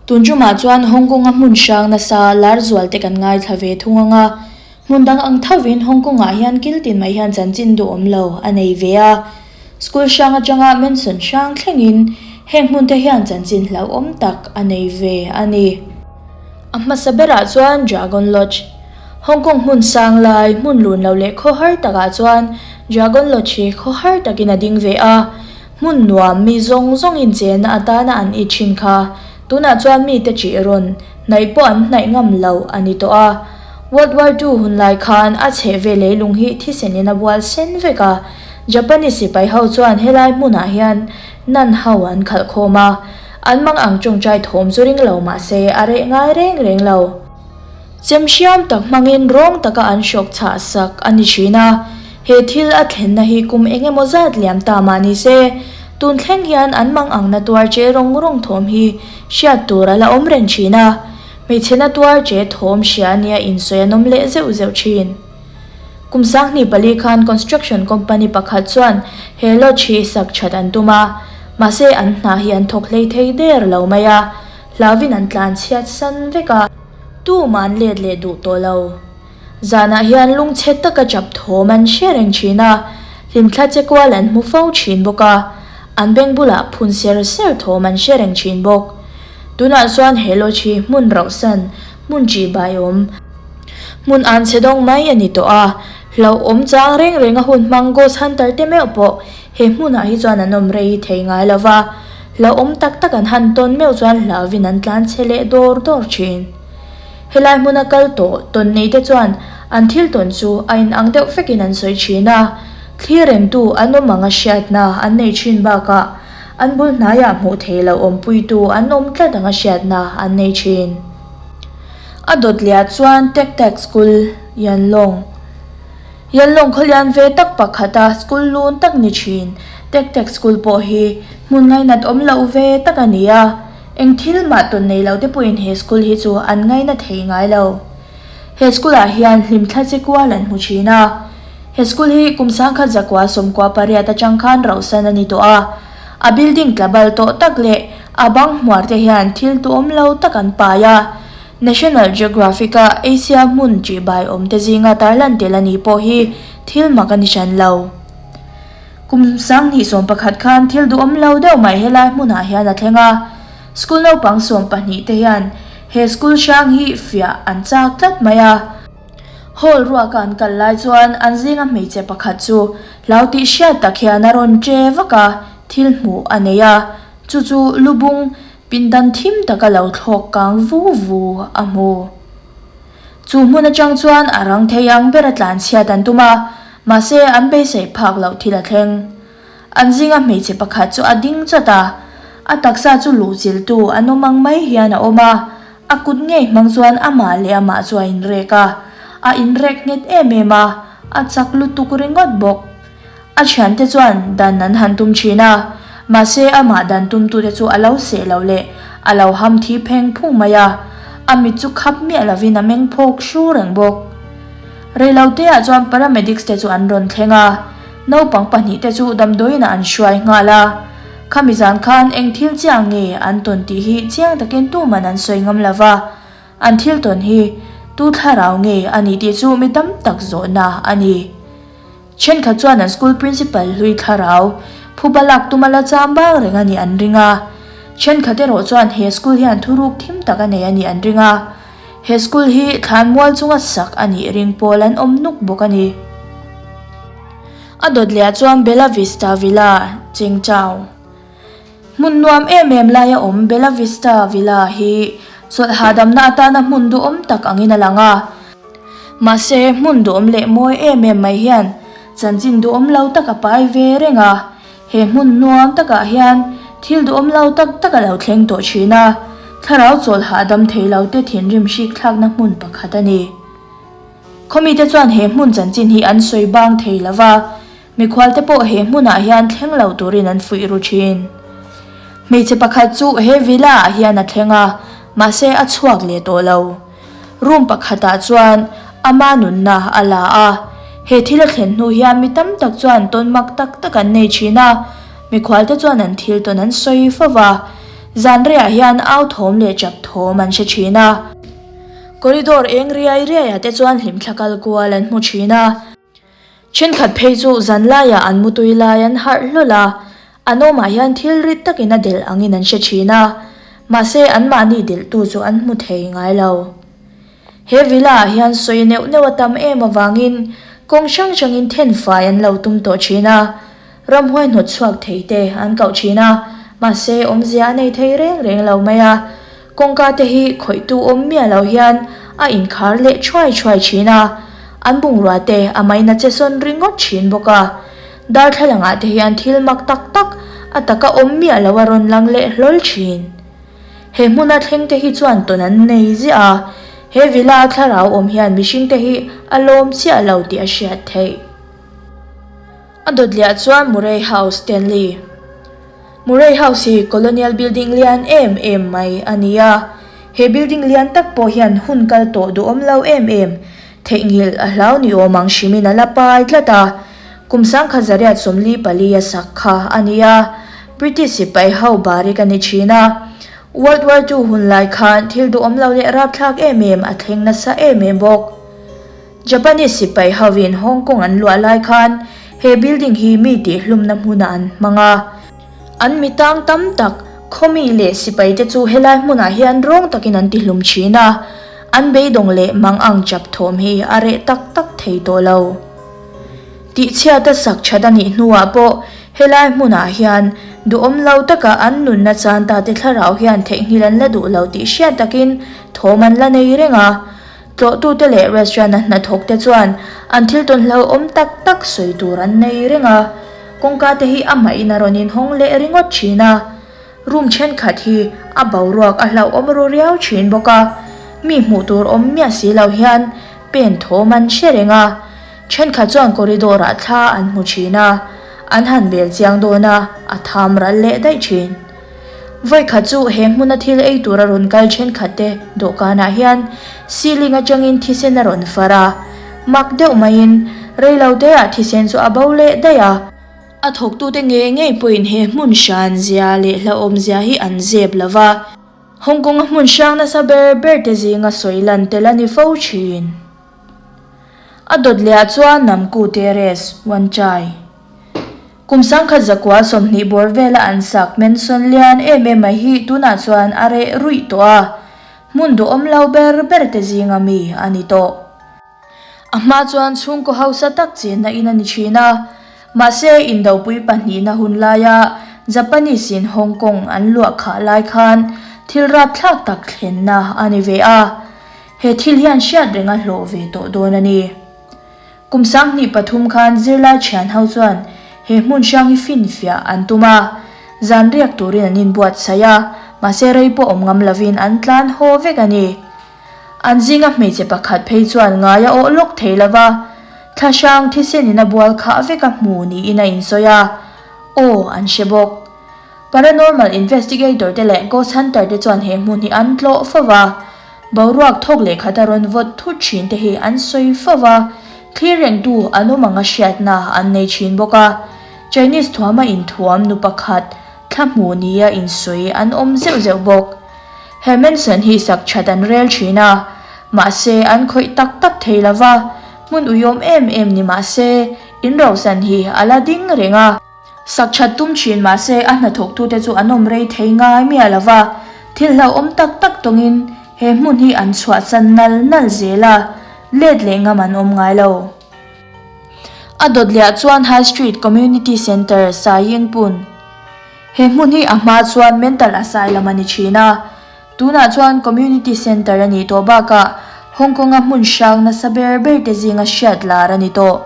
Tun ṭumah chuan Hong Kong-a hmun hrang nasa lar zual te kan ngaithla ve thung ang a. Hmun dang ang thovin Hong Kong-ah hian kil tin mai hian chanchin duhawm lo a nei ve a. School hrang atanga mansion hrang thlengin heng hmun te hian chanchin hlauhawm tak a nei ve a ni. A hmasa berah chuan Dragon Lodge. Hong Kong hmun sang lai, hmun lun lo leh khawhar takah chuan Dragon Lodge hi khawhar takin a ding ve a. Hmun nuam mi zawng zawng inchenna atana an i thin kha tunah chuan mite ṭih rawn hnaih pawh an hnaih ngam lo a ni tawh a. World War Ii hun lai khan a chhehvel leilung hi thisenin a bual sen vek a, Japanese sipai ho chuan helai hmunah hian nan ho an khalh khawm a, an mang ang tawngtai thawm chu ring lo mah se a reh ngai reng reng lo. Chem hriam tak hmangin rawng taka an hrawk chhah sak a ni thin a, he thil a thlenna hi kum eng emaw zat liam ta mah ni se, tun thleng hian an mang ang na tuar che rawng rawng thawm hi hriat tur a la awm reng thin a. Hmeichhe na tuar che thawm hria nia insawi an awm leh zeuh zeuh thin. Kum 2004 khan construction company pakhat chuan he lodge hi sak that an tum a, mahse an hna hi an thawk hlei thei der lo mai a, hlauvin an tlan chhiat san vek a. Tumah an let leh duh tawh lo. Zanah hian lungchhe taka chap thawm an hre reng thin a, hlimthla che kual an hmu fo thin bawk a, an beng bulah phun ser ser thawm an hre reng thin bawk. Tunah chuan he lodge hi hmun rauhsan, hmun ṭih baiawm, hmun an chhe dawng mai a ni tawh a, hlauhawm chang reng reng a hun hmang ghost hunter te meuh pawh he hmunah hi chuan an awm rei thei ngai lo va, hlauhawm tak tak an han tawn meuh chuan hlauvin an tlan chhe leh dawr dawr ṭhin. Helai hmuna kal tawh tawn nei te chuan an thil tawn chu a inang deuh vekin an sawi ṭhin a, thlir rengtu an awm anga hriatna an nei ṭhin bakah An bul hnaiah hmuh theih loh awmpuitu an awm tlat anga hriatna an nei thin. A dawt leh ah chuan Tek Tek School, Yanlong. Yanlong khawlian ve tak pakhata school lun tak ni thin Tek Tek School pawh hi hmun ngainat awm loh ve tak a ni a, eng thil mah tawn nei lo te pawhin he school hi chu an ngaina thei ngai lo. He school ah hian hlimthla che kual an hmu thin a. He school hi kum 1998 atang khan rauhsan a ni tawh a. A building tla bal tawh tak leh a bang hmuar te hian thil tuawm lo tak an pai a. National Geographic a Asia hmun ṭihbai awm te zinga tarlan tel a nih pawh hi thil mak a ni hran lo. Kum 2011 khan thil duhawm lo deuh mai helai hmunah hian a thleng a. School naupang 12 te hian he school hrang hi fiah an chak tlat mai a. Hall ruaka an kal lai chuan an zinga hmeichhe pakhat chu hlau tih hriat tak hian a rawn che vak a, thil hmuh a nei a, chu chu lubung pindan thim taka lo thlawk kang vu vu a hmu. Chu hmun atang chuan a rang thei ang bera tlanchhiat an tum a, mahse an beisei phak loh thil a thleng. An zinga hmeichhe pakhat chu a ding chawt a, a taksa chu luhchilhtu an awm ang mai hian a awm a, a kut ngei hmang chuan amah leh amah chu a inrek a, a inrek nghet em em a, a chak lutuk ringawt bawk. A thiante chuan dan an han tum thin a, mahse amah dan tumtute chu a lo seh lo leh a lo ham thi pheng phung mai a, a mit chu khap miah lovin a meng phawk hru reng bawk. Reiloteah chuan paramedics te chu an rawn thleng a. Naupang pahnihte chu damdawiinah an hruai nghal a, khami zan khan eng thil chiah nge an tawn tih hi chiang takin tuman an sawi ngam lo va, an thil tawn hi tu thlarau nge a ni tih chu mi tam tak zawhna a ni. Thenkhat chuan an school principal hlui thlarau phuba lak tuma la cham bang reng a nih an ring a, thenkhat erawh chuan he school hian thuruk thim tak a nei a nih an ring a. He school hi thlanmual chunga sak a nih ring pawl an awm nuk bawk a ni. A dawt leh ah chuan Bella Vista Villa, Chengchau. Hmun nuam em em laia awm Bella Vista Villa hi chawlh hahdamna atana hmun duhawm tak angin a lang a. Mahse hmun duhawm leh mawi em em mai hian chanchin duhawm lo tak a pai ve reng a. He hmun nuam takah hian thil duhawm lo tak tak a lo thleng tawh thin a, thlarau chawl hahdam thei lo te thinrim hrik thlakna hmun pakhat a ni. Khawmite chuan he hmun chanchin hi an sawi bang thei lo va, mikhualte pawh he hmunah hian thleng lo turin an fuih ru thin. Hmeichhe pakhat chu he villa ah hian a thleng a, mahse a chhuak leh tawh lo. Room pakhatah chuan ama nunna a la a, he thil a thlen hnu hian mi tam tak chuan tawn mak tak tak an nei thin a, mikhualte chuan an thil tawn an sawi fo va. Zan reiah hian au thawm leh chap thawm an hre thin a. Corridor eng riai riaiah te chuan hlimthla kal kual an hmu thin a. Thenkhat phei chu zan laiah an mutui lai an harh hlawl a, an awmah hian thil rit takin a delh angin an hre thin a, mahse anmahni delhtu chu an hmu thei ngai lo. He villa ah hian sawi neuh neuh a tam em avangin kawng hrang hrangin then fai an lo tum tawh thin a, ramhuai hnawt chhuak thei te an koh thin a, mahse awmzia a nei thei reng reng lo mai a, kawngka te hi khawihtu awm miah lo hian a inkhar leh thuai thuai thin a, an bungrua te a maina che sawn ringawt thin bawk a, darthlalang ah te hian thil mak tak tak a taka awm miah lo a rawn lang leh hlawl thin. He hmuna thleng te hi chuan tawn an nei ziah a, he villa a thlarau awm hian mihring te hi a lawm chiah lo tih a hriat theih. A dawt liah chuan Murray House Stanley. Murray House hi colonial building lian em em mai a ni a, he building lian tak pawh hian hun kal tawh duhawm lo em em, theihnghilh a hlau ni awm ang hrimin a la pai tlat a, Kum 1944 a sak kha a ni a, British sipai ho barik a ni thin a. World War Two hun lai khan thil duhawm lo leh rapthlak em em a thleng nasa em em bawk. Japanese sipai hovin Hong Kong an luah lai khan he building hi mi tihhlumna hmunah an hmang a. An mi tang tam tak, khawmi leh sipaite chu helai hmunah hian rawng takin an tihlum thin a, an beidawng leh mangang chap thawm hi a reh tak tak thei tawh lo. Tihchhiata sak that a nih hnuah pawh helai hmunah hian duhawm lo taka an nunna chan ta te thlarau hian theihnghilh an la duh lo tih hriat takin thawm an la nei reng a. Tlawhtute leh restaurant-a hnathawk te chuan an thil tawn hlauhawm tak tak sawi tur an nei reng a. Kawngka te hi amahin a rawn inhawng leh ringawt thin a. Room thenkhat hi a boruak a hlauhawm ru riau thin bawk a, mi hmuh tur awm miah si lo hian pen thawm an hre reng a, thenkhat chuan corridor ah thla an hmu thin a, an han bel chiang dawn a, a tham ral leh daih thin. Vawikhat chu he hmuna thil ei tur a rawn kal thenkhat te dawhkanah hian ceiling atangin thisen a rawn far a, mak deuh maiin reilote ah thisen chu a bo leh daih a. A thawktute ngei ngei pawhin he hmun hran zia leh hlauhawm zia hi an zep lo va. Hong Kong-a hmun hrang nasa ber ber te zinga sawi lan tel a ni fo thin. A dawt lehah chuan Namku Terrace, Wan Chai. Kum 1920 bawr vela an sak mansion lian em em mai hi tunah chuan a reh ruih tawh a, hmun duhawm lo ber ber te zinga mi a ni tawh. A hma chuan chhungkaw hausa tak chenna in a ni thin a, mahse Indopui pahnihna hun laia Japanese in Hong Kong an luah khah lai khan thil rapthlak tak thlenna a ni ve a, he thil hian hriat reng a hlawh ve tawh dawn a ni. Kum 2003 khan zirlai thian ho chuan he hmun hrang hi finfiah an tum a, zan riak turin an inbuatsaih a, mahse rei pawh awm ngam lovin an tlan haw vek a ni. An zinga hmeichhe pakhat phei chuan ngai a awh lawk thei lo va, thla hrang thisenin a bual khah vek a hmu niin a insawi a, aw an hre bawk. Paranormal investigator te leh ghost hunter te chuan he hmun hi an tlawh fo va, boruak thawk leh khat a rawn vawt thut thin te hi an sawi fo va, thlir rengtu an awm anga hriatna an nei thin bawk a. Chinese thuama inthuam nu pakhat thla hmu nia insawi an awm zeuh zeuh bawk. He mansion hi sak that an rel thin a, mahse an khawih tak tak thei lo va, hmun uiawm em em ni mahse in rosan hi a la ding reng a. Sak that tum thin mahse a hnathawktute chu an awm rei thei ngai miah lo va, thil hlauhawm tak tak tawngin he hmun hi an chhuahsan nal nal zel a, let leh ngam an awm ngai lo. A dawt liah chuan High Street Community Centre, Sayingpun. He hmun hi a hma chuan Mental Asylum a ni thin a, tunah chuan Community Centre a nih tawh bakah Hong Kong-a hmun hrang nasa ber ber te zinga hriat lar a ni tawh.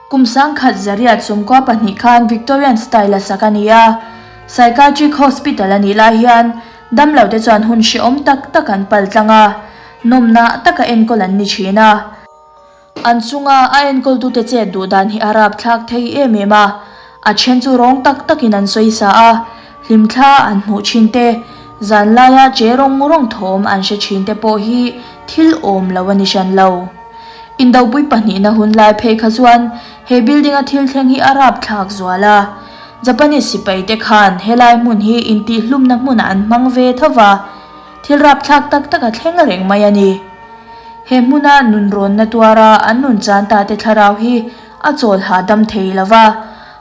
Kum 1992 khan Victorian style a sak a ni a, Psychiatric Hospital a nih lai hian damlo te chuan hun hrehawm tak tak an paltlang a, nawmna taka enkawl an ni thin a. An chunga a enkawltute chet duh dan hi a rapthlak thei em em a, a then chu rawng tak takin an sawi sa a, hlimthla an hmuh thin te, zan laia che rawng rawng thawm an hre thin te pawh hi thil awm lo a ni hran lo. Indopui pahnihna hun lai phei kha chuan he building a thil thleng hi a rapthlak zual a. Japanese sipaite khan helai hmun hi intihhlumna hmunah an hmang ve tho va, thil rapthlak tak tak a thleng reng mai a ni. He hmuna nunrawnna tuara an nun chan ta te thlarau hi a chawl hahdam thei lo va,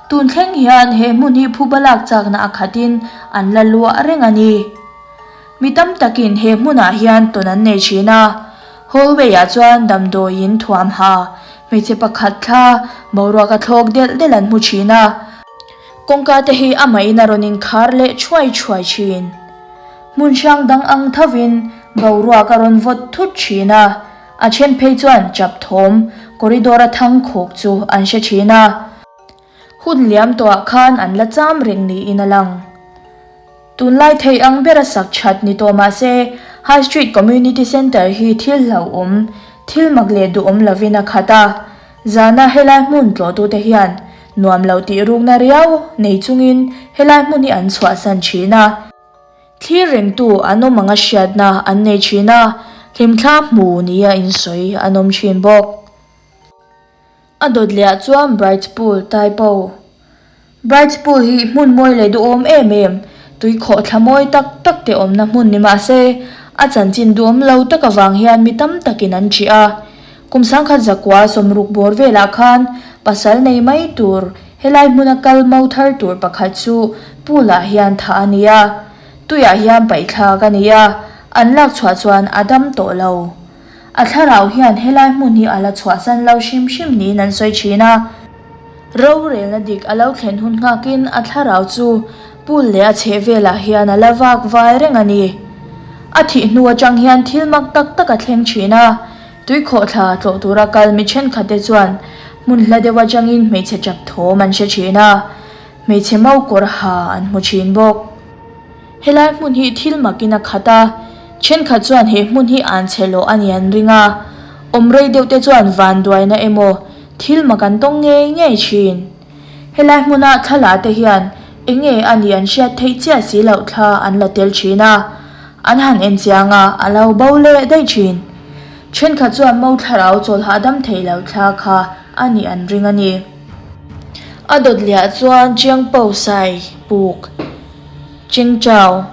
tun thleng hian he hmun hi phuba lak chakna a khatin an la luah reng a ni. Mi tam takin he hmunah hian tawn an nei thin a, hallway-ah chuan damdawiin thuam ha hmeichhe pakhat thla boruak a thlawk delh delh an hmu thin a, kawngka te hi amahin a rawn inkhar leh thuai thuai thin. Hmun hrang dang ang thovin boruak a rawn vawt thut thin a, a then phei chuan chap thawm corridor a thang khawk chu an hre thin a. Hun liam tawhah khan an la cham reng niin a lang. Tunlai thei ang bera sak that ni tawh mah se, High Street Community Centre hi thil hlauhawm, thil mak leh duhawm lovin a khat a. Zana helai hmun tlawhtute hian nuam lo tih rukna riau nei chungin helai hmun hi an chhuahsan thin a. Thlir rengtu an awm anga hriatna an nei thin a, hlimthla hmu nia insawi an awm thin bawk. A dawt lehah chuan Bright Pool tai po. Bright Pool hi hmun mawi leh duhawm em em, tui khawh thla mawi tak tak te awmna hmun ni mah se, a chanchin duhawm lo tak avang hian mi tam takin an ṭih a. Kum sangkhat zakua sawmruk bawr velah khan pasal nei mai tur helai hmuna kal mo thar tur pakhat chu pool ah hian thah a ni a. Tuiah hian paihthlak a ni a, an lak chhuah chuan a dam tawh lo. A thlarau hian helai hmun hi a la chhuahsan lo hrim hrim niin an sawi thin a. Rorelna dik a lo thlen hun nghakin a thlarau chu pool leh a chheh velah hian a la vak vai reng a ni. A thih hnu atang hian thil mak tak tak a thleng thin a, tuikhawhthla tlawh tura kal mi thenkhatte chuan hmun hla deuh atangin hmeichhe tap thawm an hre thin a, hmeichhe mau kawr ha an hmu thin bawk. Helai hmun hi thil makin a khat a, thenkhat chuan he hmun hi an chhe lawh a ni an ring a, awm rei deuh te chuan vanduaina emaw thil mak an tawng ngei ngei thin. Helai hmuna thla te hian eng nge a nih an hriat theih chiah si loh thla an la tel thin a, an han en chiang a, a lo bo leh daih thin. Thenkhat chuan mo thlarau chawl hahdam theih loh thla kha a nih an ring a ni. A dawt liah chuan Chiangpo Sai puk. Chengchau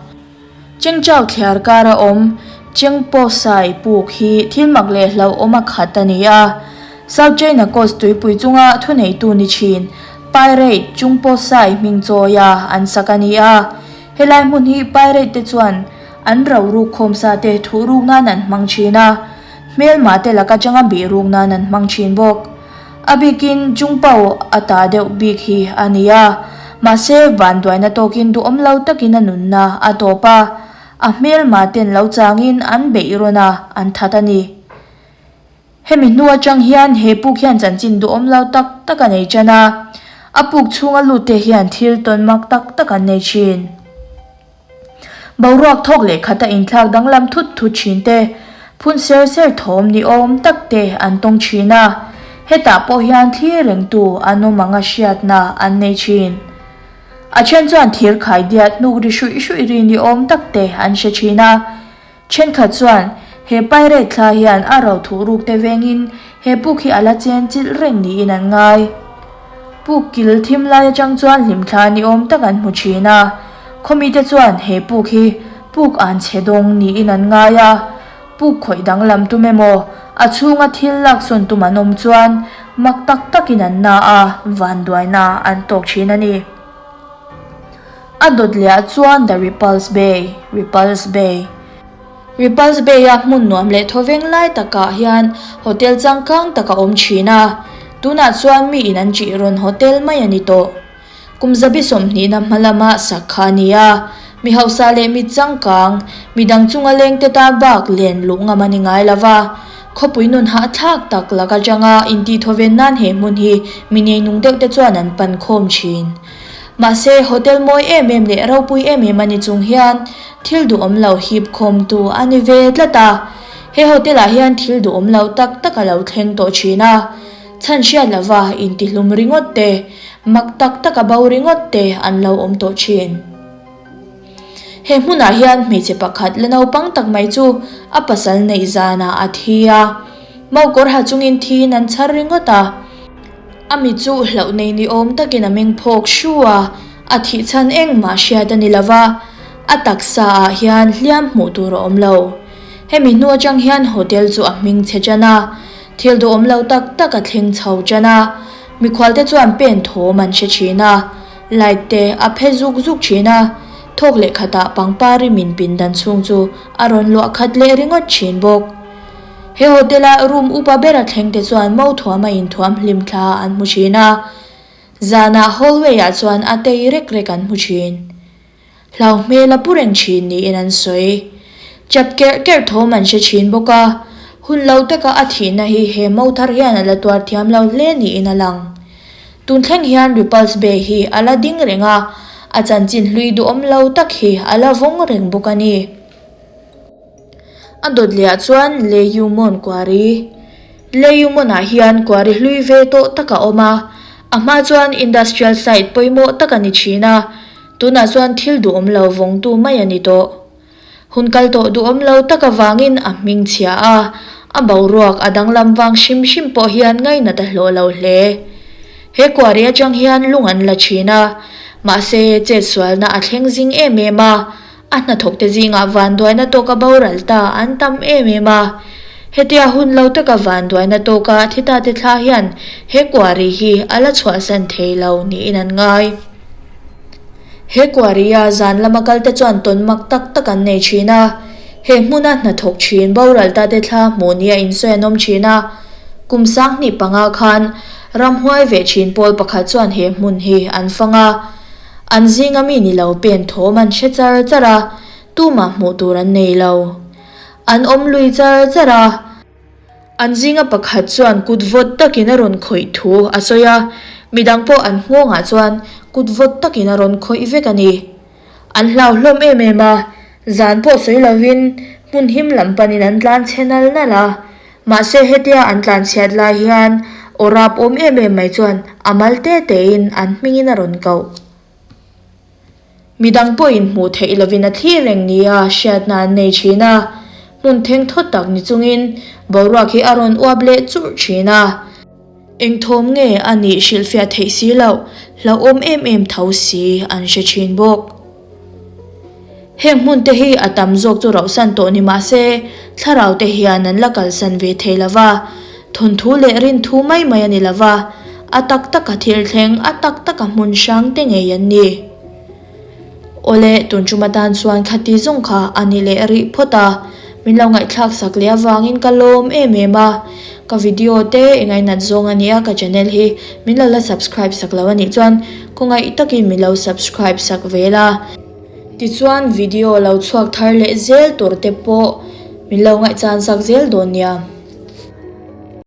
Chengchau thliar kara awm Chengpo Sai puk hi thil mak leh hlauhawm a khat a ni a. South China Coast tuipui chunga thuneitu ni thin Pirate Chungpo Sai hming chawia an sak a ni a. Helai hmun hi Pirate te chuan an ro ruk khawmsa te thuh ruk nan an hmang thin a, hmelma te laka changa bih ruk nan an hmang thin bawk. A bikin Chungpau a ta deuh bik hi a ni a, mahse vanduaina tawkin duhawm lo takin a nunna a tawp a, a hmelma ten lo changin an beih rawn a, an that a ni. Hemi hnu atang hian he puk hian chanchin duhawm lo tak tak a nei tan a, a puk chhunga lutte hian thil tawn mak tak tak an nei thin. Boruak thawk leh khata inthlak danglam thut thut thin te, phun ser ser thawm ni awm tak te an tawng thin a, hetah pawh hian thlir rengtu an awm anga hriatna an nei thin. A then chuan thir khai diat hnuk ri hruih hruih ri ni awm tak te an hre thin a, Thenkhat chuan he pirate thla hian a ro thuh ruk te vengin he puk hi a la chen chilh reng niin an ngai. Puk kil thim lai atang chuan hlimthla ni awm tak an hmu thin a, khawmite chuan he puk hi puk an chhe dawng niin an ngai a, puk khawih danglam tum emaw a chhunga thil laksawn tum an awm chuan mak tak takin an na a, vanduaina an tawk thin a ni. A dawt leh ah chuan The Repulse Bay, Repulse Bay. Repulse Bay a hmun nuam leh thawveng lai takah hian hotel changkang tak a awm thin a, tunah chuan mi in an ṭih rawn hotel mai a ni tawh. Kum zabi sawmhnihna hma lama sak kha a ni a, mi hausa leh mi changkang, mi dang chunga lengte tan bak len luh ngam a ni ngai lo va, khawpui nun hahthlak tak lak atanga intihthawven nan he hmun hi mi neinung deuh te chuan an pan khawm thin. Mahse, hotel mawi em em leh ropui em em a ni chung hian thil duhawm lo hip khawmtu a ni ve tlat a. He hotel ah hian thil duhawm lo tak tak a lo thleng tawh thin a. Chhan hriat lova intihlum ringawt te, mak tak tak a bo ringawt te an lo awm tawh thin. He hmunah hian hmeichhe pakhat la naupang tak mai chu a pasal neih zanah a thi a. Mawkawr ha chungin thiin an chhar ringawt a. A mi chu hlauh nei ni awm takin a meng phawk hru a. A thih chhan engmah hriat a ni lo va, a taksa ah hian hliam hmuh tur a awm lo. Hemi hnu atang hian hotel chu a hming chhe tan a, thil duhawm lo tak tak a thleng chho tan a, mikhualte chuan pen thawm an hre thin a, light te a phe zuk zuk thin a, thawk leh khatah pangpar rimin pindan chhung chu a rawn luah khat leh ringawt thin bawk. He hotel a room upa bera thleng te chuan mo thuam a inthuam hlim thla an hmu thin a, zanah hallway ah chuan a tei rek rek an hmu thin. Hlau hmel a pu reng thin niin an sawi. Chap kerh kerh thawm an hre thin bawk a, hun lo taka a thihna hi he mo thar hian a la tuar thiam lo hle niin a lang. Tun thleng hian Repulse Bay hi a la ding reng a, a chanchin hlui duhawm lo tak hi a la vawng reng bawk a ni. A dawt lehah chuan Leyumon Quarry. Leyumon-ah hian quarry hlui ve tawh tak a awm a, a hma chuan industrial site pawimawh tak a ni thin a, tunah chuan thil duhawm lo vawngtu mai a ni tawh. Hun kal tawh duhawm lo tak avangin a hming chhia a, a boruak a danglam vang hrim hrim pawh hian ngainat a hlawh lo hle. He quarry atang hian lung an la thin a, mahse chetsualna a thleng zing em em a, A hnathawkte zingah vanduaina tawka boral ta an tam em em a. Hetia hun lo taka vanduaina tawka thi tate thla hian he quarry hi a la chhuahsan thei lo niin an ngai. He quarry-a zan lama kalte chuan tawn mak tak tak an nei thin a. He hmuna hnathawk thin boral tate thla hmuh nia insawi an awm thin a. Kum 2005 khan ramhuai veh thin pawl pakhat chuan he hmun hi an fang a. An zinga mi ni lo pen thawm an hre char char a, tumah hmuh tur an nei lo. An awm lui char char a. An zinga pakhat chuan kut vawt takin a rawn khawih thu a sawi a, midang pawh an nghawngah chuan kut vawt takin a rawn khawih vek a ni. An hlau hlawm em em a, zan pawh sawi lovin hmun him lam panin an tlan chhe nal nal a. Mahse hetia an tlan chhiat lai hian aw rap awm em em mai chuan a mal te tein an hmingin a rawn koh. Midang pawhin hmuh theih lovin a thlir reng nia hriatna an nei thin a, hmun theng thawt tak ni chungin boruak hi a rawn uap leh churh thin a. Eng thawm nge a nih hrilhfiah theih si loh, hlauhawm em em tho si an hre thin bawk. Heng hmun te hi a tam zawk chu rauhsan tawh ni mah se, thlarau te hian an la kalsan ve thei lo va, thawnthu leh rinthu mai mai a ni lo va, a tak taka thil thleng, a tak taka hmun hrang te ngei an ni. Awle, tun tum atan chuan khati zawng kha a ni leh rih phawt a, min lo ngaihthlak sak leh avangin ka lawm em em a, ka video te i ngainat zawng a nia ka channel hi min lo la subscribe sak lo a nih chuan khawngaih takin min lo subscribe sak ve la, tichuan video lo chhuak thar leh zel tur te pawh min lo ngaihchan sak zel dawn nia.